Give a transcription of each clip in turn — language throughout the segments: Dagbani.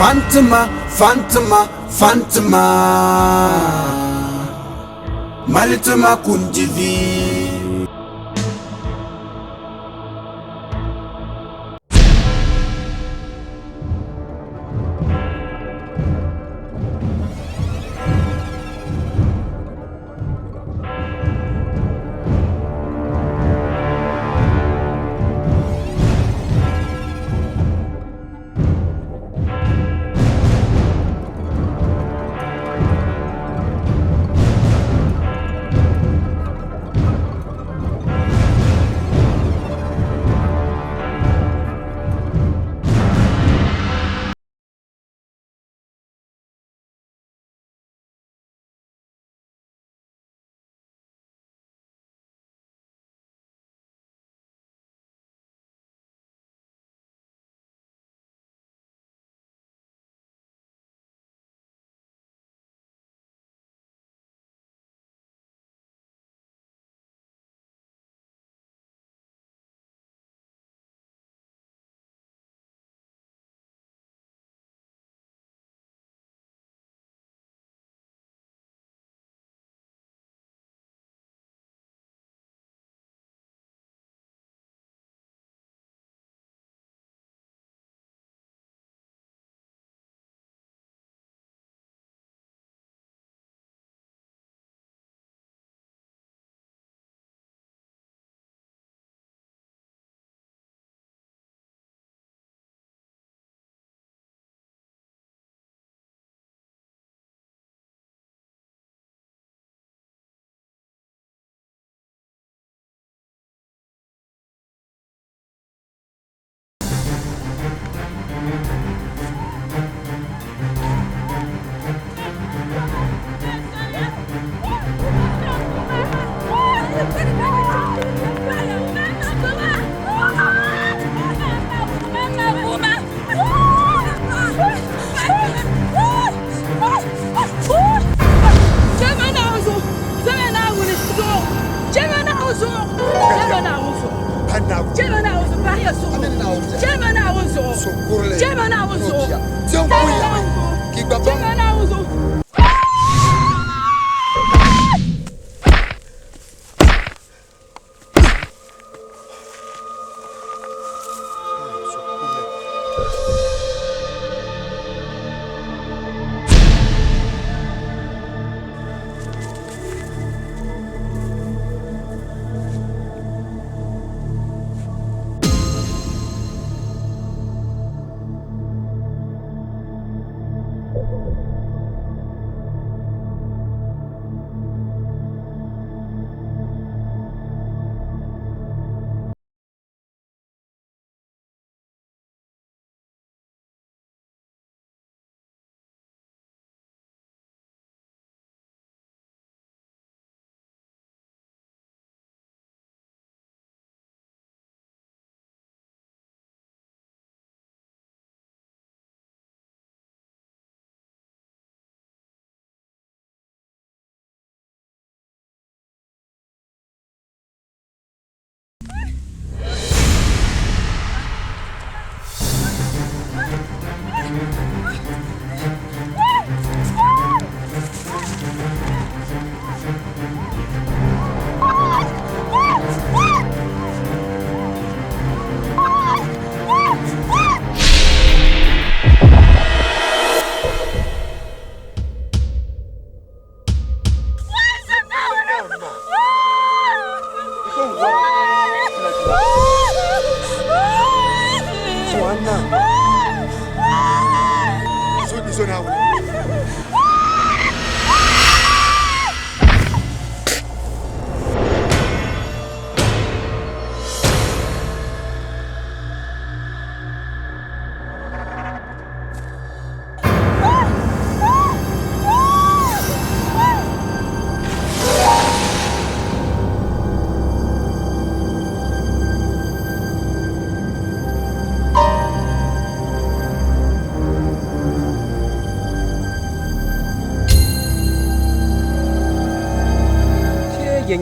Fantima, Fantima, Fantima Mali tima kundi vi.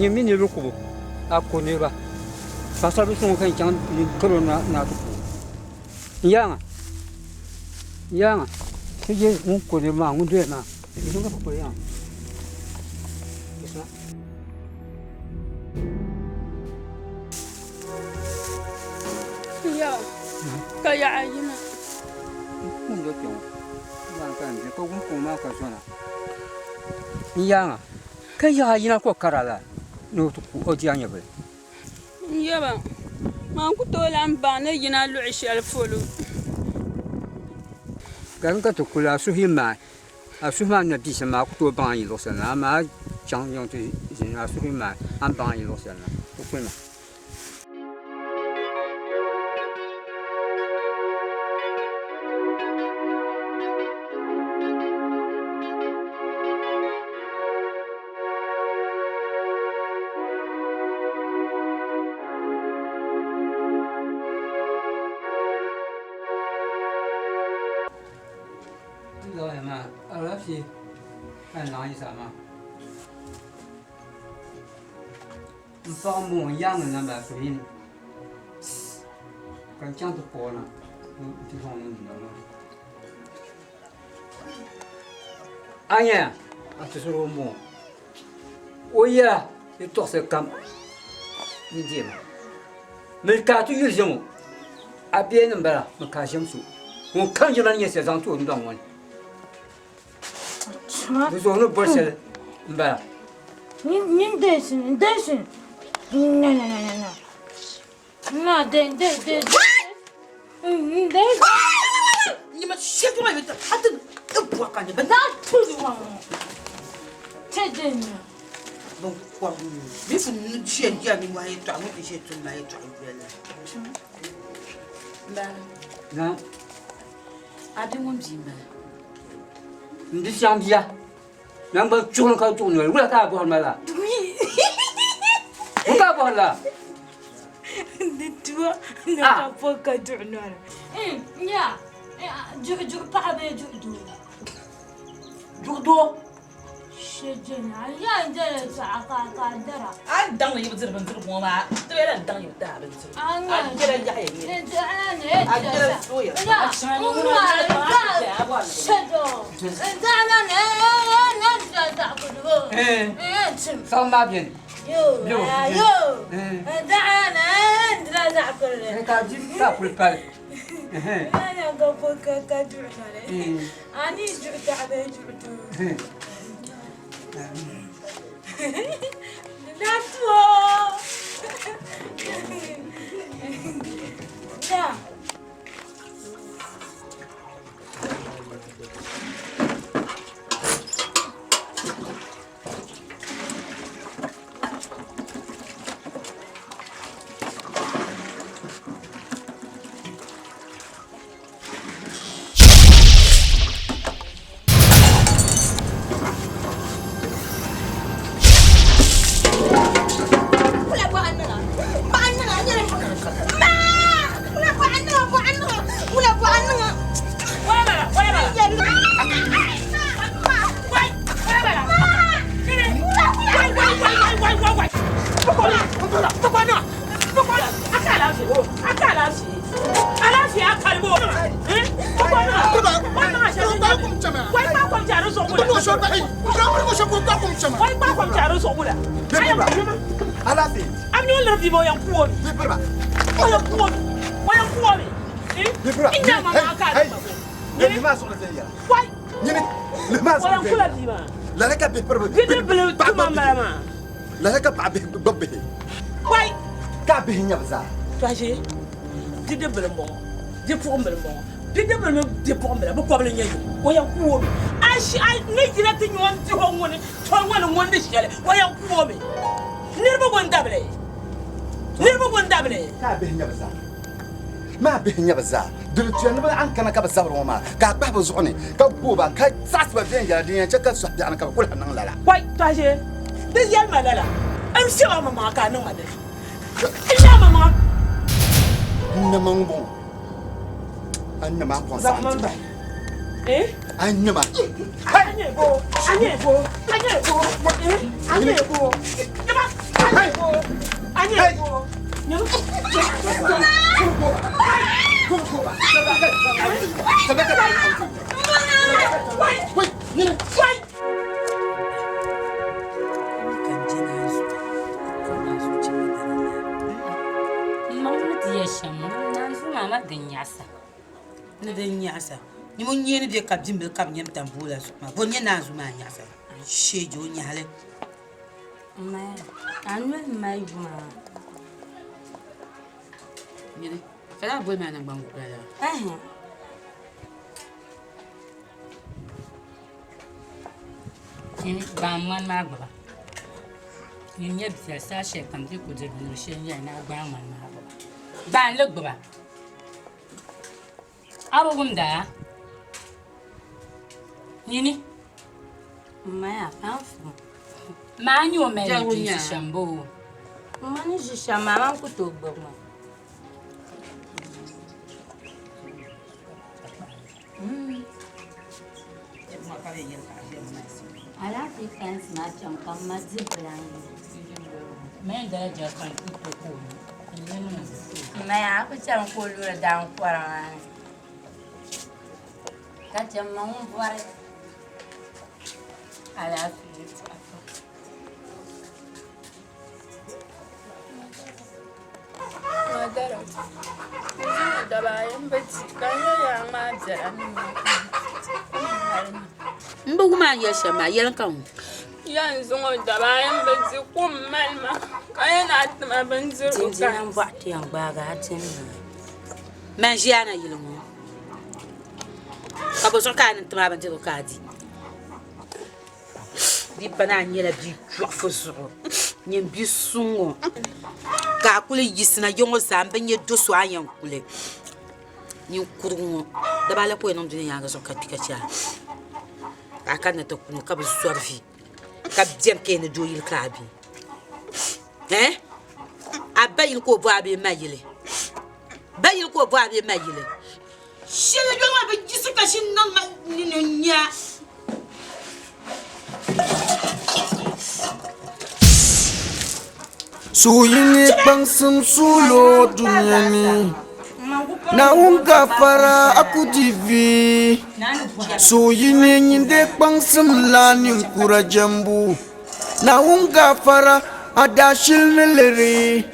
Nyɛ mi niriba kubu a ku niriba paɣasaribili so ŋun ka yɛn chaŋ kalo naa ti ku n yaaŋa n yaaŋa. Ti je ŋun ku niriba maa, ŋun doya maa. Ya, ka yaɣa yina. N do kpɛŋɔ ka wumpuŋ maa ka zona. N yaaŋa ka yaɣa yina ko kara la ni o ti ku o jia nyɛvuli. N yaba, maa ku tooi lahi baŋ ni yina luɣi shɛli polo. Ka n ka ti kuli a suhu yi maai, a suhu maa ni na biisim maa a ku tooi baŋ a ni yi luɣi shɛli na, amaa a chaŋ yiŋ ti ʒini a suhu yi maai a ni baŋ a ni yi luɣi shɛli na, ti kuli ma. Alaafee ka n laɣim zaa maa n paɣa n bɔŋɔ n yaaŋa n lahi bala suhuyini ka n chaŋ ti kpuɣi o na nti zaŋ o niŋ dundoŋ maa ni. A nyaya a tusurgu n bɔŋɔ o yɛla yɛtɔɣisili kam ni deema mili ka a ti yuli ʒiɛm o a bia ni m-bala mi ka a ʒiɛm so ŋun kam jilima ni nyɛ shɛli zaŋ ti o dundoŋ ŋɔ ni di zuɣu ni bɔri shɛli m-bala. Nyin densin, n densin. Na na na na na. Na den den den. N den. Nyima shɛli maa yɛta a ti bɔri ka nyɛ Za tuzi wa ŋɔ. Che den na. Bin kɔbi mi fi ni shɛn jɛri ni mɔhi yɛtɔɣa ŋɔ ti shɛ tum maa yɛtɔɣa yoli la. Na. A bia ŋun bia m-bala. N di shɛŋ bia. Naŋgban chuɣu ka chuɣu noli wula ka a bɔhiri ma la? Wula ka a bɔhiri la? Di tuwa ni ka po ka duɣu noli. Ya, duɣu duɣu paɣa bee duɣu doo? Duɣu doo. A ni daŋ ni yi bi diri bindirigu ŋɔ maa, ti bee lan daŋ yi bi ti a bindirigu. A jɛla yaɣiya nini. A jɛla sooya. Saɣim maa beni. Ka a di ka a kuli pali. Lala ka bihi piri lala ka paɣa bihi gbubi bihi ka bihi nyɛ bi zaa. Bidibbil n bɔŋɔ bipuɣimbila n bɔŋɔ bidibbil mini bipuɣimbila bi kɔbili n nyɛ yini o yɛn ku o mi a ni yina ti nyɛ o ni dihi o ŋuni toli ŋɔ ni ŋuni ni shɛli o yɛn ku o mi niriba ŋun dabili niriba ŋun dabili. Ka a bihi nyɛ bi zaa maa bihi nyɛ bi zaa dini tuya ni bi laɣim kana ka bi zabiri ŋɔ maa ka a kpahi bi zuɣu ni ka gooi ba ka saɣisi ba viɛnyɛla din yɛn chɛ ka sɔhi biɛɣuni ka bi kuli ha niŋ lala. Wai tɔhiʒee di yɛli ma lala n fiɛb a maŋmaŋa ka a niŋ ma dini. N nya maŋmaŋa. N nama ŋ-bɔŋɔ. A ni nama n-kɔŋ saɣim ti ma. A ni nama. A nyɛ bo, a nyɛ bo, a nyɛ bo, a nyɛ bo. Nyama, a nyɛ bo, a nyɛ bo. Nyama. Wai, nyini. Wai! Ni din nyaɣisa ni ŋun nyee ni bɛ ka bimbili ka bi nyɛm tam boola zuɣu maa bo n-nyɛ naanzu maa nyaɣisa sheeji o nyahili A noli mali yuma. Nyini ka laa boli maa naŋgban gula la. Nyini gbaai ŋmani maa gbuba. Nyin nyɛ bia saha shɛli kam di ku dirigu ni shɛli nyɛla ni a gbaai ŋmani maa gbuba. Gbaai li gbuba. A bi wumda? Nyini. Maya, anfu. Maa nyɛ o mali ni ʒi shɛm boo? M ma ni ʒi shɛm maa, man ku tooi gbubi ŋɔ. Alaafee fansi maa chaŋ ka m ma di bila n-yi. Mani dala jɛrikan ku tooi ka o nyu. Maya, a ku chani ka o luri daankɔra maa ni. Ka chɛ m ma ŋun bɔri alaafee yɛltɔɣa pam. Madara, n zaŋ daba ayi m-bi di ka n nyɛ yaa ŋmaa biɛla ni M bi wum a ni yɛli shɛm maa, yɛlim ka wum. Ya n zaŋ o daba ayi m-bi di kum mali ma ka yɛn a ti ma bindirigu ka. Dindina m-bɔɣi ti yɛn gbaagi a dini maa. Man ʒiya na yili ŋɔ ka bɔ zuɣu ka a ni ti ma bindirigu ka a di? Di pa ni a nyɛla bia chɔɣifu zuɣu nyin bi suŋ ŋɔ ka a kuli yiɣisina ya ŋɔ zaa m bi nya do so a ni yɛn kuli nyin kurigi ŋɔ daba ala ka o yɛn niŋ dunia nyaaŋa zuɣu ka kpi ka chɛ a ka a kanna ti kuni o ka bi zɔri vi ka beni ka yɛn ni doo yili ka a be ɛɛh a ba yili ka o bo a bee ma yili ba yili ka o bo a bee ma yili shɛli yoli maa bi yiɣisi ka shini niŋ ma nini nya. Suhuyini kpaŋsim suulo dunia ni, Naawuni gafara a ku di vi. Suhuyini nyinde kpaŋsim la ninkura jɛmbu, Naawuni gafara a daashili ni liri.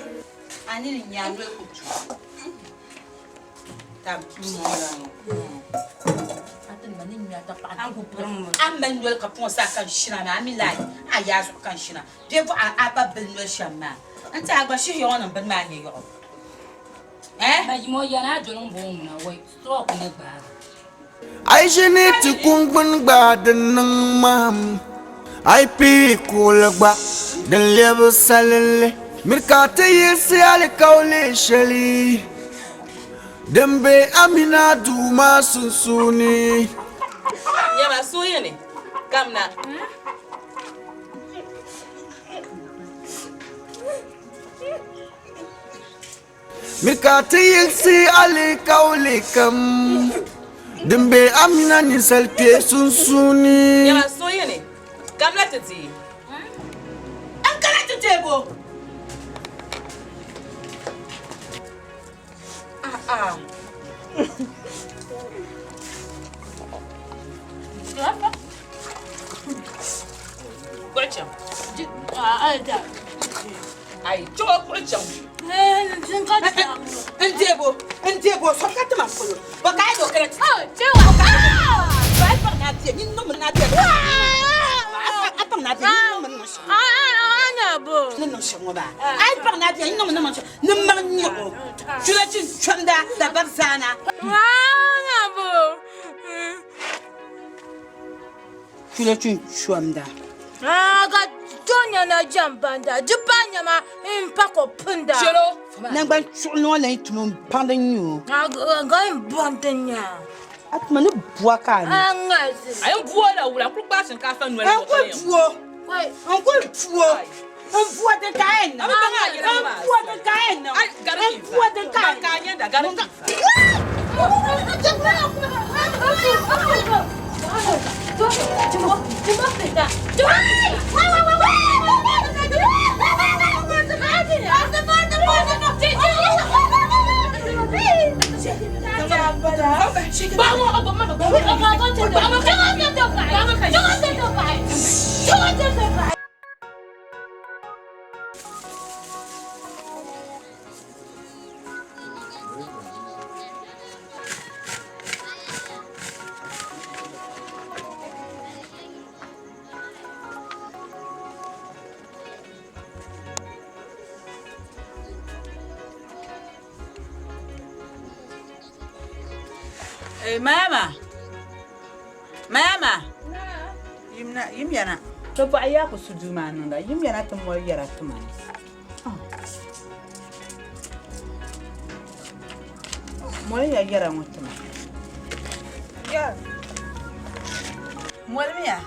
A mali noli ka puŋɔ saa ka n shina maa, a mi lahi a yaa zuɣu ka n shina bee bɔɣa a ba bili noli shɛm maa n ti a gba shihi yɔɣɔ nim bini maa nyɛ yɔɣɔ. A yi ʒini ti kuŋgbuni gba di niŋ mahim, a yi pii kuɣili gba din lɛbi salinli. Miri ka a ti yiɣisi alikauli shɛli din be a mini a Duuma sunsuuni. Nyama suhuyini kamina. Miri ka ti yiɣisi alikauli kam din be a mini a ninsal kpee sunsuuni. Nyama suhuyini kamina ti deei. N kana ti deeg o. Kpuɣi chaŋ. Ayi, chaŋ o kpuɣi chaŋ. N deego, n deego, so ka tima polo. Bɔ ka a yi do kana ti. Ba yi paŋ na bia, nyin niŋmi na bia. A paŋ na bia, nyin niŋmi niŋ shɛm. Ni niŋ shɛm ŋɔ maa. A yi paŋ na bia, nyin niŋmi niŋ shɛm. Ni maŋ nyɛɣu. Chula chin chɔmda dabari zaana. Chula chin chɔmda. Ka to nyana jɛmbanda, di pa nyama m-pa ka o pinda. Chelo. Nangban chuɣu ŋɔ lan yi tum m paŋdi n nyɛ o. Ga n bɔndi nya. A tuma ni bua ka a ni. A ŋalisi. A yɛn bua la wula, n kuli gbaai shinkaafa noli N kuli buo. N kuli buo. N bua din ka a yɛn niŋ. N bua din ka a yɛn niŋ. N bua din ka a yɛn niŋ. Mayama! Mayama! Yimna, yimyana. To paɣa yaa ku su duu maa niŋda, yimyana ti moli yɛra ti ma. Moli ya yɛra ŋɔ ti ma. Molimiya.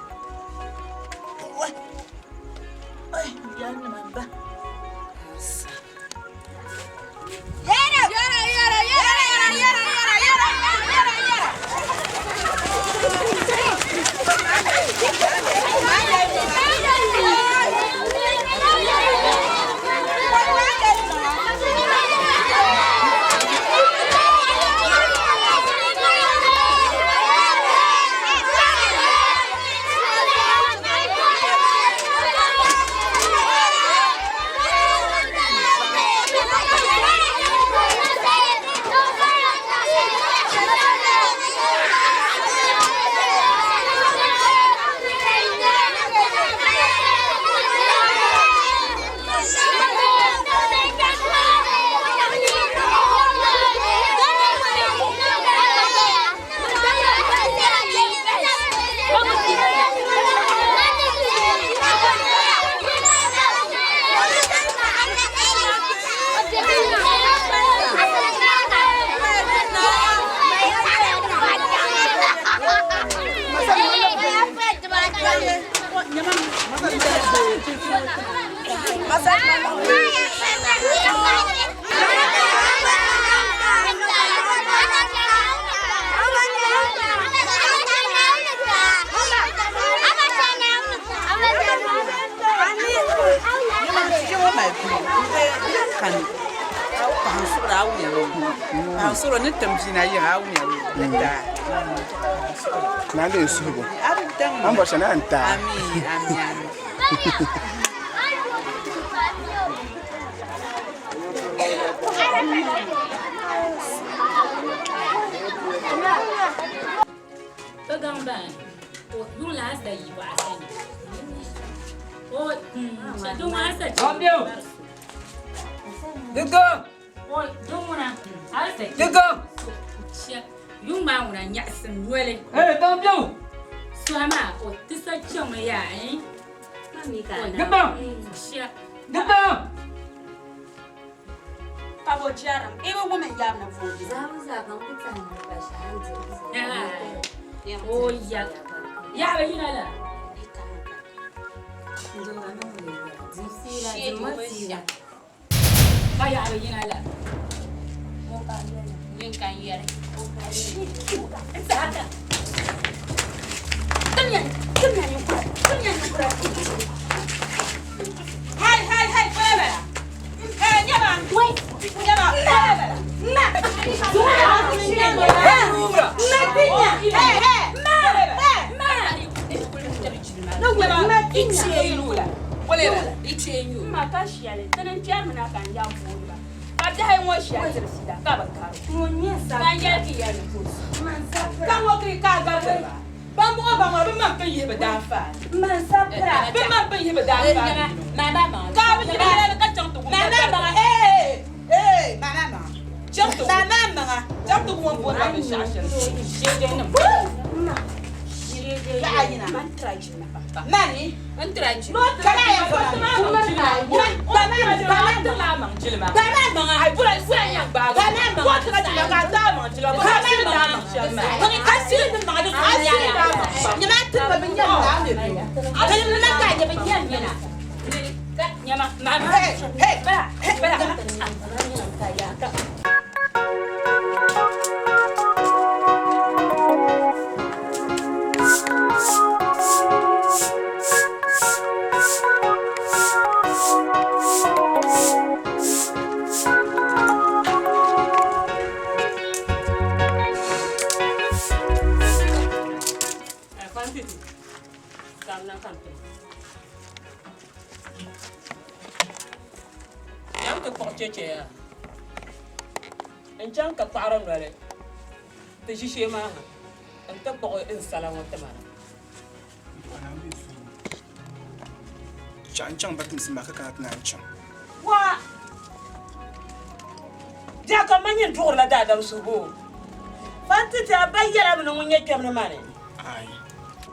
Fantiti a ba yɛla mi ni ŋun nyɛ kpɛm ni maa ni.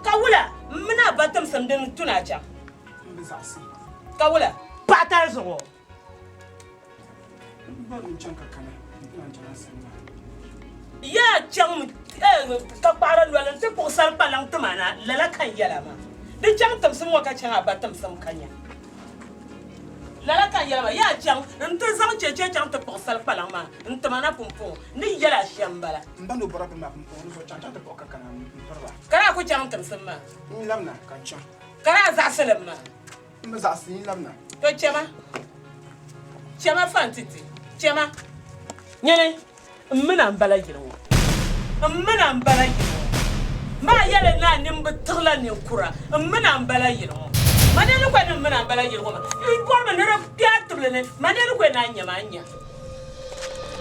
Ka wula m mini a ba timsim din tu ni a chaŋ? M bi zaɣisi. Ka wula? Paɣatali zuɣu. M bɔri ni n chaŋ ka kana n ti naan chaŋ a sani maa. Yaa chaŋmi ka kpaɣiri noli nti kpuɣi sal kpalaŋ ti ma na, lala ka n yɛl a maa. Di chaŋ timsim ŋɔ ka chaŋ a ba timsim ka nya. Lala ka n yɛl a maa, yaa chaŋ nti zaŋ cheche chaŋ ti kpuɣi sal kpalaŋ maa n-ti ma na pumpɔŋɔ. N ni yɛl a shɛm m-bala. M ba ni o bɔrila bini maa pumpɔŋɔ, di zuɣu chaŋ chaŋ ti kpuɣi ka kana m-piri ba. Ka daa ku chaŋ timsim maa. N labina ka n chaŋ. Ka daa zaɣisi li maa. M bi zaɣisi, n labina. To chama, chama fa nti ti, chama. Nyini, m mi na m-bala yili ŋɔ. M mi na m-bala yili ŋɔ. Maa yɛli ni a nini bi tiɣila ninkura, m mi na m-bala yili ŋɔ. Maneli kɔi ni m mi na m-bala yili ŋɔ maa, n bɔrimi ni di kpe a tibili ni Maneli kɔi ni a nya ma, a nya.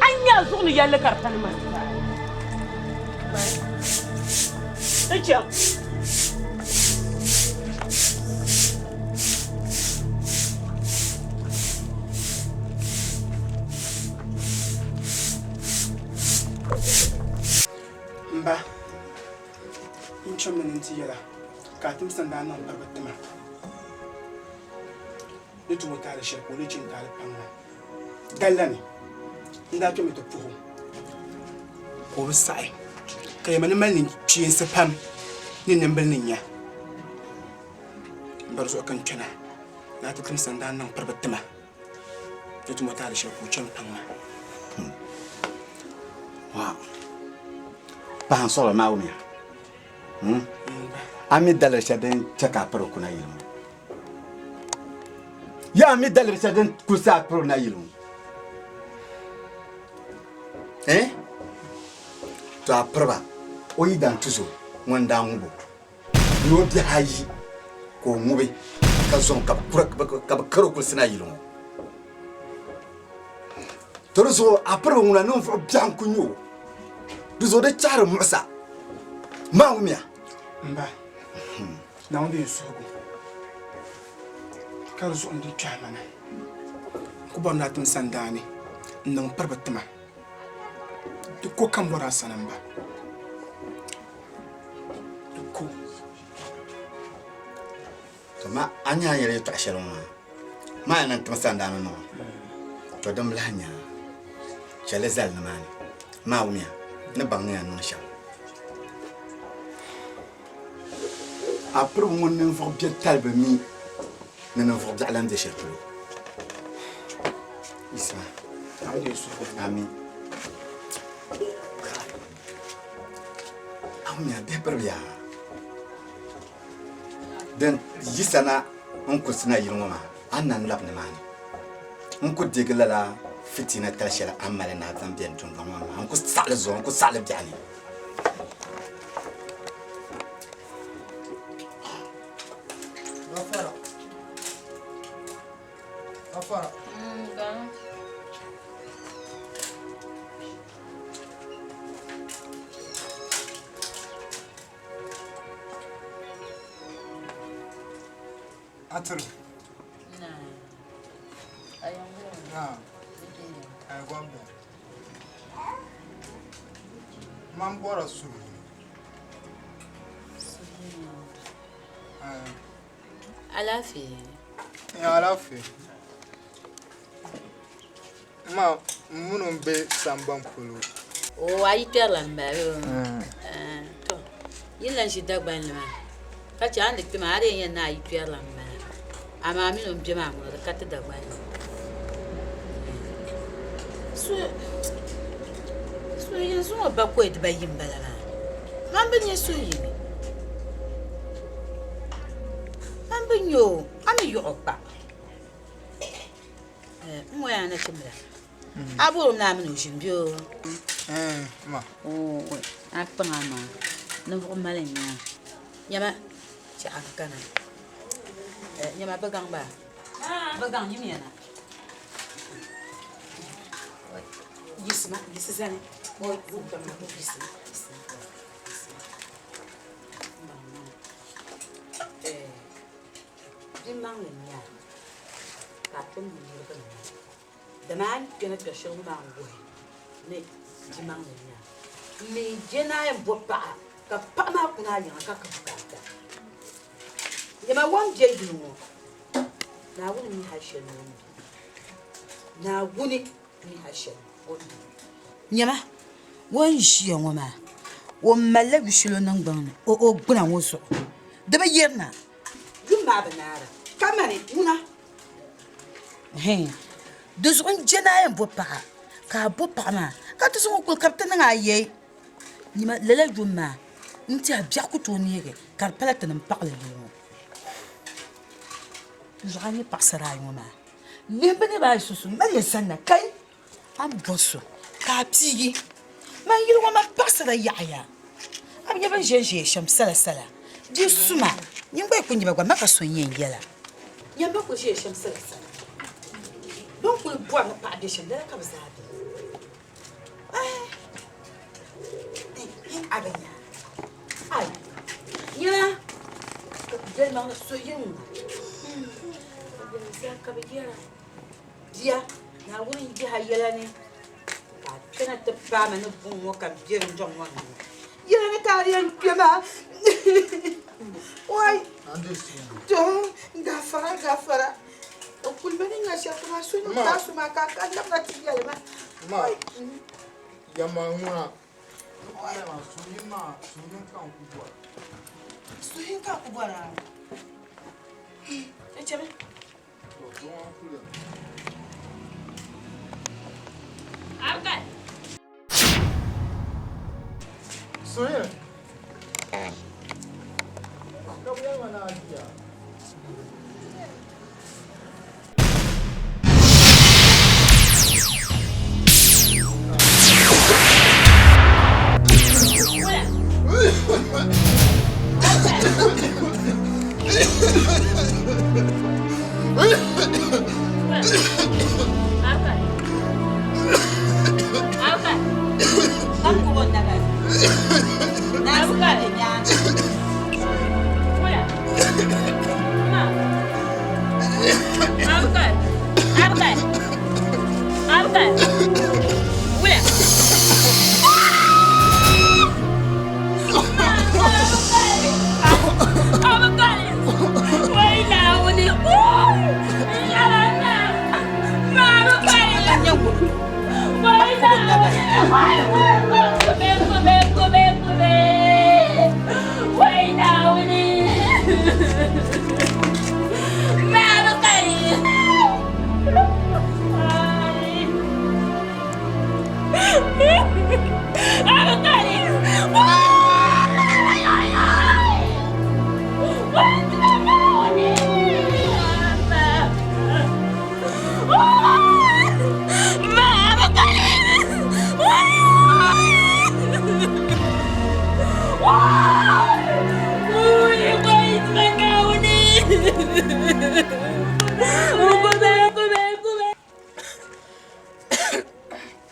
A nya a zuɣu ni yɛlli ka di pa ni mani zaa. Ti chaŋ. M ba, n chommi ni n ti yɛla ka a timsa n-daa niŋ piriba tima ni tumo taali shɛli ka o lee chɛ n-taali paŋ ma. Dali ni n daa kpɛmi ti puhi o ka o bi saɣi ka yɛma ni mali ninkpeensi pam ni nimbili ni nya m bari zuɣu ka n kpɛna ni a ti timsa n daa niŋ piriba tima ni tumo taali shɛli ka o chɛ m-paŋ ma. Paɣa n sɔɣila Naawuni ya. A mi daliri shɛli din chɛ ka a piri kuna yili ŋɔ? Yaa mi daliri shɛli din kuli sa a piri na yili ŋɔ? Eh? To a piriba o yidan tuzo ŋun daa ŋubo ni o bihi ayi ka o ŋubi ka zɔŋ ka bɛ kari o kulisi na yili ŋɔ. To di zuɣu a piriba ŋuna ninvuɣ biɛɣu n-kuli nyɛ o. Di zuɣu di chahiri muɣisa. Maa wumiya. M ba, Naawuni be n suhigu ka di zuɣu n di kpɛhi ma na. N ku bɔri ni a tim sandaani n-niŋ piriba ti ma. Di ko ka m bɔri a sani m ba. Di ko. To ma a nya a ni yɛli yɛtɔɣ shɛli ŋɔ maa, maa yɛn niŋ tiŋ sandaani niŋ o. To din bi lahi nya chɛli zali nimaani. Maa wumiya ni baŋ ni yɛn niŋ shɛm. A piribu ŋun ninvuɣ biɛtali bi mi ni ninvuɣ biɛɣu lan be shɛli polo. Yisa, ami. A wumiya bihi piribu yaa. Din yisa na n kulisi na yili ŋɔ maa, a ni na n-labi nimaani. N ku deegi lala fitiina tali shɛli a ni mali ni a zaŋ be n dundɔŋ ŋɔ ni maa. N ku saɣi li zuɣu, n ku saɣi li biɛɣu ni. Gafara. Gafara. Atiri. Naam. Ay gombe. Man bɔra suhu. Alaafee. Ya alaafee. Ma muni n be samban polo. O a yi kpɛrila m bala bee? To yi ni lan ʒi Dagbanli maa ka chɛ a ni di kpi maa a di yɛn yɛli ni a yi kpɛrila m bala amaa a mini o ni be maa ŋuna di ka ti Dagbanli. Suhuyini zuŋɔ bakɔi dibayi m-bala maa. Man bi nya suhuyini. Man bi nya o, a mi yuɣ o kpa. N ŋɔ yaa nachimbila a bɔri o mi ni a mini o ʒini bɛ o a kpaŋ a maŋa ninvuɣu mali n nya nyama chɛɣu kana nyama bi gaŋ baa bi gaŋ nyimiya na yiɣisima yiɣisi zani yiɣisima Bimaŋli n-nyɛ a, ka a tom ni niriba ni ŋɔ. Dama a ni kpɛna kpɛri shɛli ŋɔ maa n-wuhi ni bimaŋli n-nyɛ a. M mi je ni a yɛn bo paɣa ka paɣa maa kuna a yiŋa ka ka bukaata. Nyama o ni be yili ŋɔ, Naawuni mi hal shɛli ni o ni be. Naawuni mi hal shɛli o ni be. Nyama o ni ʒiya ŋɔ maa, o malila yu shɛli o niŋgbuŋ ni o gbuna ŋɔ zuɣu. Di bi yirina. Yum maa bi naara ka mani ŋuna. Di zuɣu n je ni a yɛn bo paɣa ka a bo paɣa maa ka ti zaŋ o kuli ka bɛ ti niŋ a yɛi. Nyama lala yum maa n tiɛha biɛɣu ku tooi neegi ka di pala tinim paɣili yuli ŋɔ. Di zuɣu a nyɛ paɣasara ayi ŋɔ maa lihi bɛ niriba ayi sunsuuni mali ya zani na kai a ni bɔri so ka a piigi. Man yili ŋɔ man paɣasara yaɣiya. A bi nya bɛ ni ʒɛnʒɛya shɛm salasala. Bia suma, nyin gba yi kuli nya ba gba ma ka so n-yɛn yɛla. Nyam bɛ kuli ʒɛya shɛm salasala. Bɛ ni kuli bɔri ni paɣa be shɛm lala ka bɛ zaa be. A bi nya. Ai, nyɛla yɛlimaŋli so yi ŋuna. Bɛ zaa ka bɛ yɛra. Bia, Naawuni n-yihi a yɛla ni ka a kpɛna ti paai ma ni buŋ ŋɔ ka m be dundɔŋ ŋɔ ni ŋɔ. Yɛla ni ka a yɛn kpe maa. Wai! To, gaafara, gaafara. O kuli mi ni nya shɛli kaman so ni paai so maa ka a ka labina ti yɛli ma. Ma, yɛmma ŋuna. Suhuyin maa, suhuyin ka n ku bɔra. Suhuyin ka a ku bɔra? Di chɛmi. Suhuyini. Ka bɛ yɛli ma ni a ʒiya.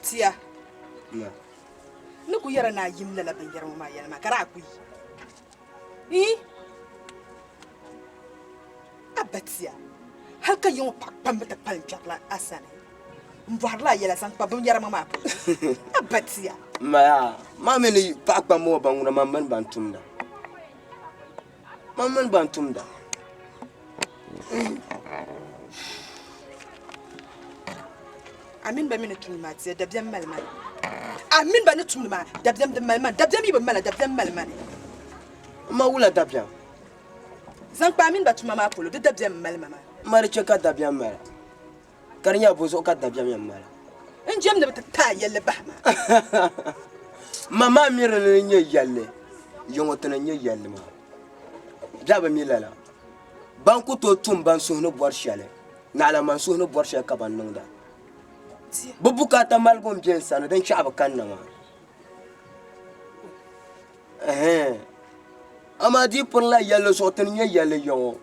Tia, ni ku yɛra ni a yim lala binyɛra ŋɔ maa yɛla maa ka di a ku yi. Ii? A ba tia, hal ka yi ŋɔ paɣ kpamba ti kpalim kpɛrila a sani m-bɔhirila a yɛla zaŋ kpa binyɛra ŋɔ maa polo. A ba tia. Maya, maa mi ni paɣ kpamba ŋɔ ban ŋuna man mini ban tumda. Man mini ban tumda. A mini ba mi ni tumdi maa tia dabiɛm mali ma ni. A mini ba ni tumdi maa dabiɛm di mali ma ni. Dabiɛm yi bi mali a, dabiɛm mali ma ni. M ma wula dabiɛm? Zaŋ kpa a mini ba tuma maa polo, di dabiɛm m-mali ma maa. M ma di chɛ ka dabiɛm mali a, ka di nyɛla bɔzuɣu ka dabiɛm yɛn mali a? N jɛm ni bɛ ti taai yɛlli bahi ma. M ma maa mi di ni nyɛ yɛlli, yiŋɔ ti ni nyɛ yɛlli maa. Bɛ bi mi lala. Ban ku tooi tum ban suhu ni bɔri shɛli, naɣila man suhu ni bɔri shɛli ka ban niŋda. Bɛ bukaata maligu m-be n sani din chaɣi bi kanna maa. Ɛhɛn. Amaa di yi pirila yɛlli zuɣu ti ni nyɛ yɛlli yiŋɔ.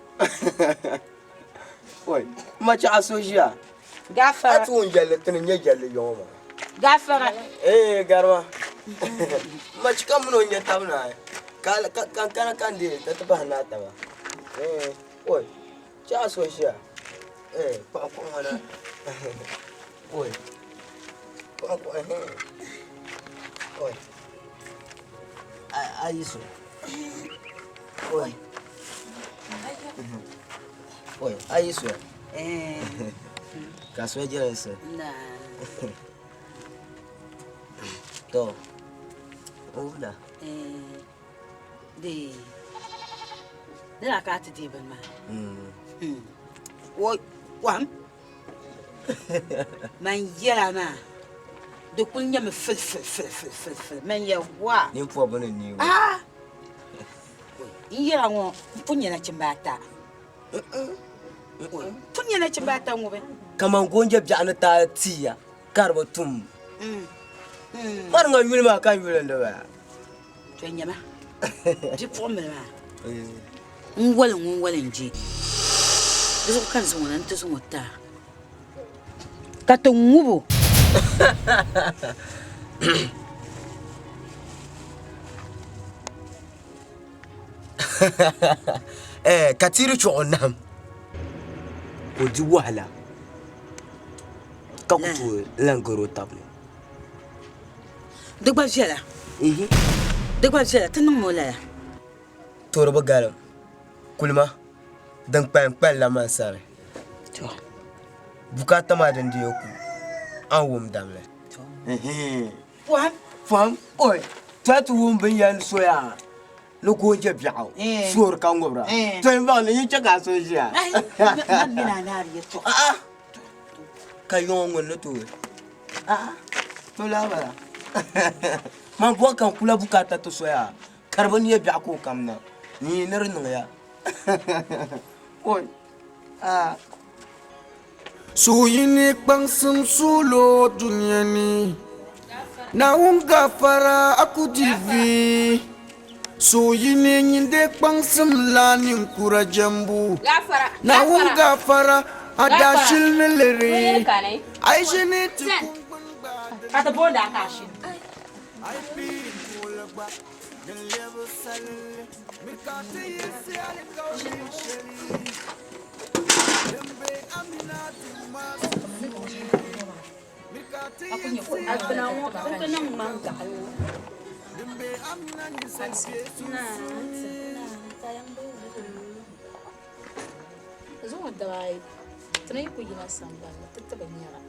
Oi, m ma chaɣ a so ʒiya. Gafara. A ti wum yɛlli ti ni nyɛ yɛlli yiŋɔ maa. Gafara. Ee, garima. M ma chika mini o nya tab naai. Ka ka n kana ka n deei ka ti bahi naai taba. Ee, oi, chaɣ a so ʒiya. Ee, kpuɣi kuɣu ŋɔ na. Oi, kpuɣi kuɣu, ɛhɛn. Oi. A yi so. Oi. Oi, a yi so. Kasuwa jɛlinsi. To. O wula. Dee. Di la ka a ti deei bini maa. O kɔhim. Man yɛla maa di kuli nyɛmi fili fili fili fili fili fili man yɛ wa. Nin pɔbi ni niibu. Ah! N yɛla ŋɔ n pun nyɛ nachimba ata. N pun nyɛ nachimba ata ŋubi. Kaman goonjɛ biɛɣu ni taai tiya ka di bi tum. Mani ŋa yuli maa ka n yuli n di bala. To nyɛma bipuɣimbila maa n wali ŋun wali n je di zuɣu ka n zaŋ o na n ti zaŋ o ti a ka ti ŋub o. Ka tiri chuɣu nahim ka o di wahala ka ku tooi lan gari o tab ni. Di gba viɛla. Di gba viɛla, ti niŋmi o lala. To di bi galim. Kulima, din kpalim kpalila man sani. Bukaata maa din di ku, a ni wum damli. Pɔhim. Pɔhim, oi, to a ti wum bɛ ni yɛli soya ni goonjɛ biɛɣu soori ka ŋubira. To n baŋ ni yi chɛ ka a so ʒiya. Man mini a naari yɛtɔɣa. Ka yiŋɔ ŋun ni tooi. A'a, to laa bala. Man bɔri ka n kula bukaata ti soya ka di bi neei biɛɣu ka o kamina. N yi ni di niŋya. Oi, aa. Suhuyini kpaŋsim suulo dunia ni, Naawuni gafara a ku di vi. Suhuyini nyinde kpaŋsim la ninkura jɛmbu, Naawuni gafara a daashili ni liri. A yi ʒini ti kuŋgbuni gba din A yi pii kuɣili gba din lɛbi salinli, Miri ka ti yiɣisi alikauli shɛli din be a mini a Duuma sunsuuni. Miri ka ti yiɣisi alikauli din be a mini a ninsal kpee sunsuuni. Zuŋɔ dibaayi ti ni yi ku yina sambani ni ti ti bi nyara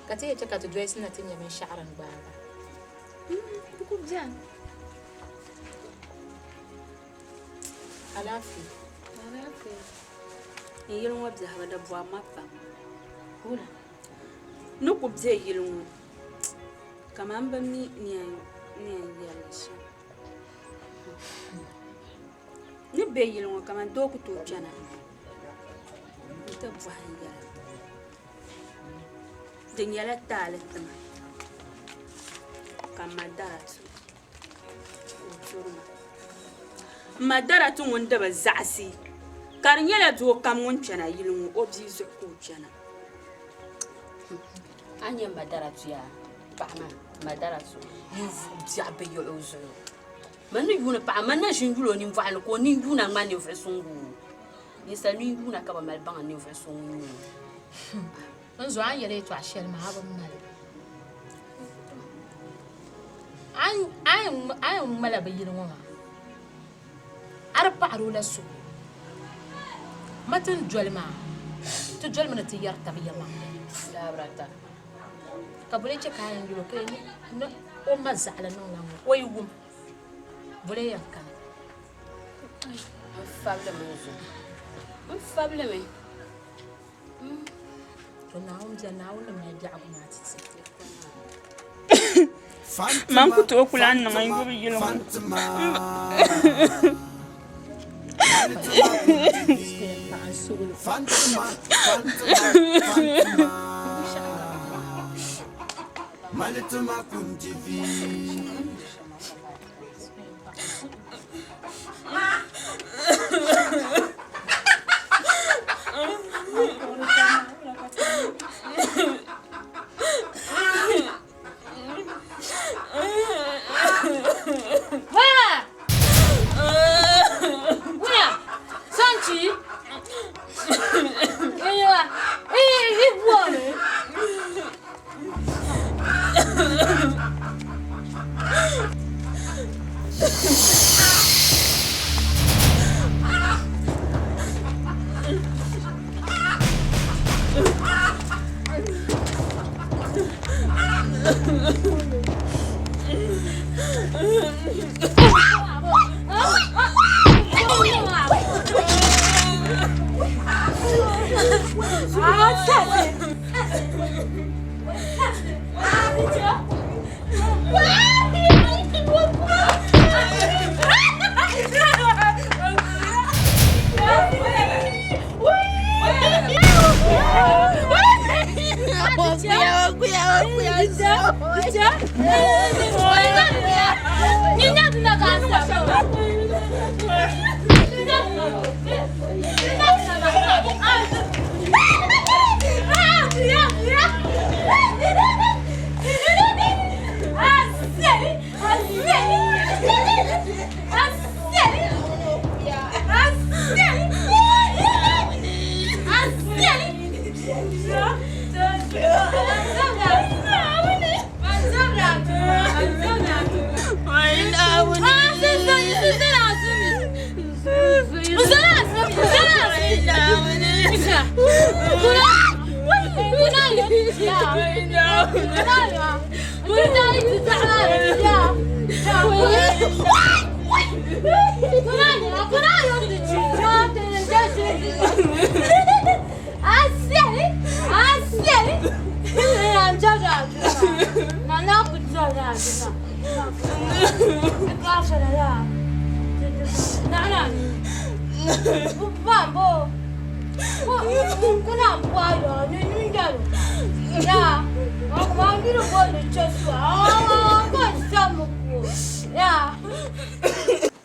ka ti yɛn chɛ ka ti dolisi na ti nya binshɛɣu din gbaai ba. Di ku beni. Alaafee. Alaafee. N yili ŋɔ biɛhigu di bɔri ma pam. Wula? N ni ku be yili ŋɔ kaman m bi mi ni yɛn yɛli li shɛm. N ni be yili ŋɔ kaman doo ku tooi kpɛna nti bɔhi n yɛla. Di nyɛla taali ti ma ka m ma Daratu ka o turi ma. M ma Daratu ŋun di bi zaɣisi ka di nyɛla doo kam ŋun kpɛna yili ŋɔ o bia zuɣu ka o kpɛna. A ni nya m ma Daratu yaa? Paɣa maa, m ma Daratu ninvuɣ biɛɣu bi yiɣi o zuɣu. Man ni yuuni paɣa, man na ʒi n-yuli o ninvɔɣu ni ka o nini yuuna ŋmani ninvuɣ suŋ ŋɔ. Ninsal nini yuuna ka bi mali baŋ ni ninvuɣ so ŋun nyɛ o. N zo a ni yɛli yɛtɔɣ shɛli maa, a bi mali. A yɛn ŋmala bɛ yili ŋɔ maa, a di paɣir o la suhu. Ma ti ni doli maa, ti dolimi ni ti yɛri tab yɛlimaŋli. Ka boli chɛ ka a yɛn yuli o ka yɛli ni o ma zaɣili niŋla ŋ-ŋɔ, o yi wum, boli yɛn kani. N fabilimi n zo. N fabilimi. To Naawuni bia, Naawuni ni mali biɛhigu maa ti ti. Man ku tooi ku lahi niŋ n yubu yili ŋɔ.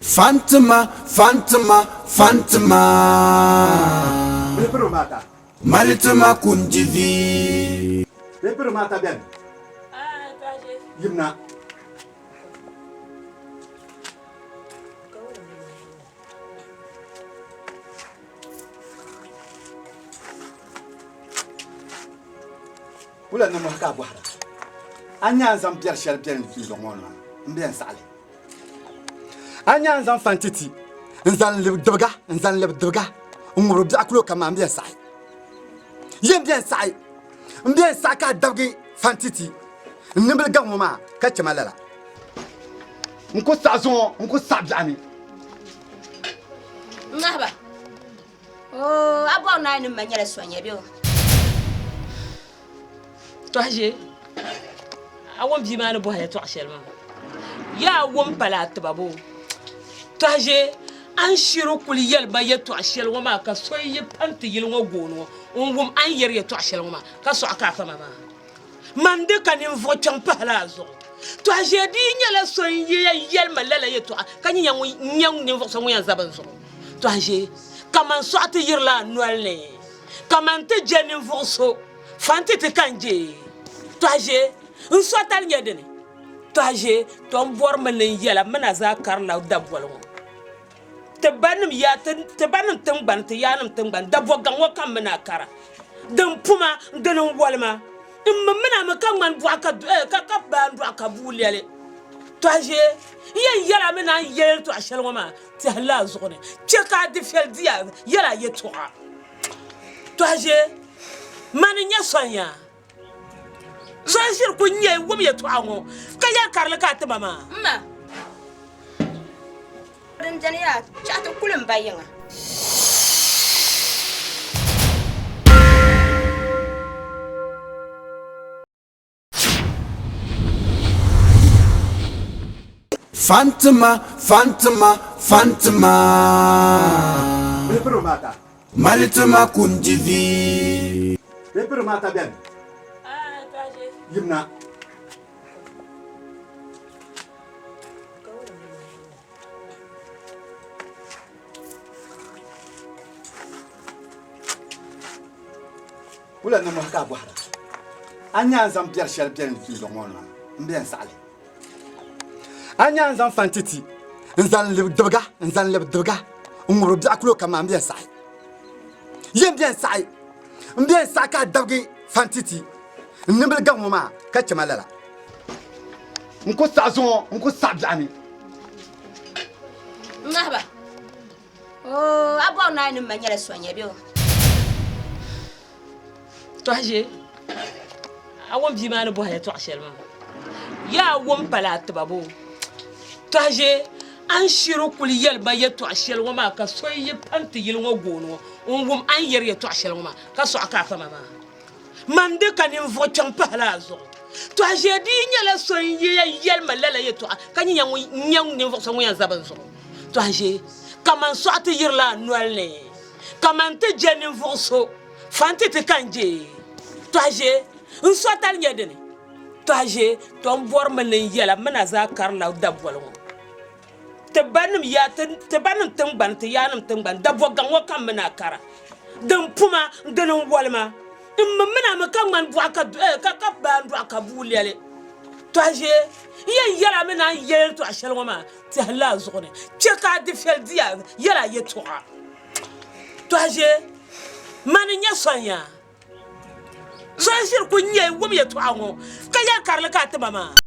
Fantima, Fantima, Fantima. Malitima kundivi. Bɛ mata bɛni. Yimna. Wula ni mɔhi ka a bɔhira? A nya a ni zaŋ biɛri shɛli biɛri n-dɔŋ ŋɔ ni maa, m bɛn saɣi li. A nya a ni zaŋ fantiti n-zaŋ lib dibiga n-zaŋ lib dibiga n-ŋubiri biɛɣu kulo kam maa, m bɛn saɣi. Yi m bɛn saɣi, m bɛn saɣi ka a dabigi fantiti n nimbili gaŋ ŋɔ maa ka chɛ ma lala. N ku saɣi zuŋɔ, n ku saɣi biɛɣu ni. Ŋahiba, Oo, a bɔri ni a ni ma nyɛla sonya bɛ o? Tɔhiʒe, a wum bia maa ni bɔhi yɛtɔɣ shɛli maa? Yaa wum pala a tiba boo? Tɔhiʒe, a ni shiri kuli yɛli ma yɛtɔɣ shɛli ŋɔ maa ka so yi pa nti yili ŋɔ gooni ŋɔ n-wum a ni yɛri yɛtɔɣ shɛli ŋɔ maa ka sɔɣi ka a pa ma maa? Man di ka ninvuɣ kpiɔŋ pahila a zuɣu. Tɔhiʒe, di yi nyɛla so n-yi yɛn yɛli ma lala yɛtɔɣa ka nyɛ ninvuɣ so ŋun yɛn zabi n zuɣu. Tɔhiʒe, kaman sɔɣu ti yirila a noli ni, kaman ti je ninvuɣ so, fa nti ti ka n je. Tɔhiʒe, n sɔtali nyɛ dini? Tɔhiʒe, tɔ m bɔrimi ni n yɛla m min a zaa karila daboli ŋɔ. Ti banim ya, ti banim tiŋgbani, ti yaannim tiŋgbani, dabɔgaŋ ŋɔ ka m min a kara. Din puma, dini n-wali ma. M mi min a mi ka ŋmani bɔɣu ka ka baandɔɣu ka bua lɛli. Tɔhiʒe, n yɛn yɛl a mi ni a ni yɛli yɛltɔɣ shɛli ŋɔ maa, tɛhi la a zuɣu ni. Chɛ ka a dufɛli di a yɛl a yɛtɔɣa. Tɔhiʒe, mani n-nyɛ sonya. So n-ʒiri ku nya wum yɛtɔɣa ŋɔ ka yɛli karili ka a ti ma maa. M ma, din beni yaa, chaɣ ti kuli m ba yiŋa. Fantima, Fantima, Fantima. Malitima kundivi. Bɛ mata bɛni. Yimna. Wula ni mɔhi ka a bɔhira? A nya a ni zaŋ biɛri shɛli biɛri n-dɔŋ ŋɔ ni maa, m bɛn saɣi li. A nya a ni zaŋ fantiti n-zaŋ lib dibiga n-zaŋ lib dibiga n-ŋubiri biɛɣu kulo kam maa, m bɛn saɣi. Yi m bɛn saɣi, m bɛn saɣi ka a dabigi fantiti n nimbili gaŋ ŋɔ maa ka chɛ ma lala. N ku saɣi zuŋɔ, n ku saɣi biɛɣu ni. Ŋahiba, Oo, a bɔri ni a ni ma nyɛla sonya bɛ o? Tɔhiʒe, a wum bia maa ni bɔhi yɛtɔɣ shɛli maa? Yaa wum pala a tiba boo? Tɔhiʒe, a ni shiri kuli yɛli ma yɛtɔɣ shɛli ŋɔ maa ka so yi pa nti yili ŋɔ gooni ŋɔ n-wum a ni yɛri yɛtɔɣ shɛli ŋɔ maa ka sɔɣi ka a pa ma maa? Man di ka ninvuɣ kpiɔŋ pahila a zuɣu. Tɔhi ʒee di yi nyɛla so n-yɛn yɛli ma lala yɛtɔɣa ka nyɛ nyɛ ninvuɣ so ŋun yɛn zabi n zuɣu. Tɔhi ʒee, kaman sɔɣu ti yirila a noli ni, kaman ti je ninvuɣ so fa nti ti ka n je. Tɔhi ʒee, n sɔtali nyɛ dini? Tɔhi ʒee, tɔ m bɔrimi ni n yɛla mi na zaa karila daboli ŋɔ. Ti banim ya, ti banim tiŋgbani, ti yaannim tiŋgbani, dabɔgaŋ ŋɔ kam mi na kara. Din puma, dini n-wali ma. M mi min a mi ka ŋmani bɔɣu ka ka ka baa n-dɔɣi ka bua lɛli. Tɔhi ʒee, n yɛn yɛl a mi ni a ni yɛli yɛltɔɣa shɛli ŋɔ maa, tɛhi la a zuɣu ni. Chɛ ka a dufɛli di a yɛl a yɛtɔɣa. Tɔhi ʒee, mani n-nyɛ sɔnya. So n ʒiri ku nyɛ wum yɛtɔɣa ŋɔ ka yɛli karili ka a ti ma maa.